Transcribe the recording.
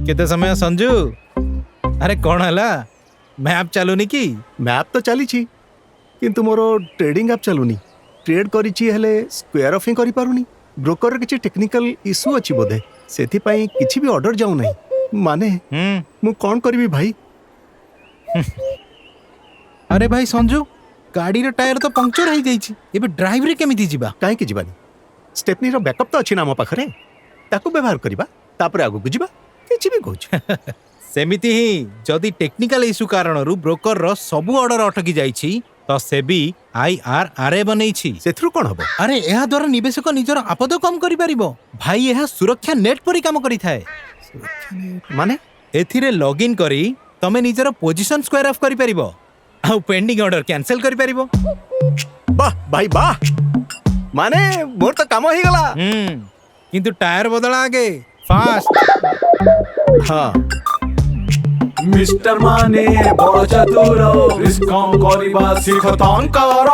କେତେ ସମୟ ସଞ୍ଜୁ? ଆରେ, କ'ଣ ହେଲା? ମ୍ୟାପ୍ ଚାଲୁନି କି? ମ୍ୟାପ୍ ତ ଚାଲିଛି, କିନ୍ତୁ ମୋର ଟ୍ରେଡିଂ ଆପ୍ ଚାଲୁନି। ଟ୍ରେଡ୍ କରିଛି, ହେଲେ ସ୍କୋୟାର ଅଫ୍ ହିଁ କରିପାରୁନି। ବ୍ରୋକରର କିଛି ଟେକ୍ନିକାଲ ଇସ୍ୟୁ ଅଛି ବୋଧେ, ସେଥିପାଇଁ କିଛି ବି ଅର୍ଡର ଯାଉନାହିଁ। ମାନେ ମୁଁ କ'ଣ କରିବି ଭାଇ? ଆରେ ଭାଇ ସଞ୍ଜୁ, ଗାଡ଼ିର ଟାୟାର ତ ପଙ୍କଚର ହେଇଯାଇଛି। ଏବେ ଡ୍ରାଇଭରେ କେମିତି ଯିବା? କାହିଁକି ଯିବାନି? ଷ୍ଟେପନିର ବ୍ୟାକଅପ୍ ତ ଅଛି ନା ଆମ ପାଖରେ। ତାକୁ ବ୍ୟବହାର କରିବା, ତାପରେ ଆଗକୁ ଯିବା। କିଛି ବି କହୁଛୁ। ସେମିତି ହିଁ ଯଦି ଟେକ୍ନିକାଲ ଇସ୍ୟୁ କାରଣରୁ ବ୍ରୋକରର ସବୁ ଅର୍ଡର ଅଟକି ଯାଇଛି, ତ ସେବି ଆଇଆର୍ଆର୍ଏ ବନେଇଛି। ସେଥିରୁ କ'ଣ ହବ? ଆରେ, ଏହା ଦ୍ୱାରା ନିବେଶକ ନିଜର ଆପଦ କମ କରିପାରିବ ଭାଇ। ଏହା ସୁରକ୍ଷା ନେଟ୍ ପରି କାମ କରିଥାଏ। ମାନେ? ଏଥିରେ ଲଗ୍ଇନ୍ କରି ତମେ ନିଜର ପୋଜିସନ ସ୍କୋୟାର ଅଫ୍ କରିପାରିବ ଆଉ ପେଣ୍ଡିଂ ଅର୍ଡର କ୍ୟାନସେଲ କରିପାରିବ। ବାহ ଭାଇ ବାହ! ମାନେ ମୋର ତ କାମ ହେଇଗଲା। କିନ୍ତୁ ଟାୟାର ବଦଳା ଆଗେ, ଫାଷ୍ଟ। ହଁ। ମିଷ୍ଟର ମାନେ ବଡ଼ ଚତୁର, ରିସ୍କ କମ କରିବା ଶିଖ ତାଙ୍କର।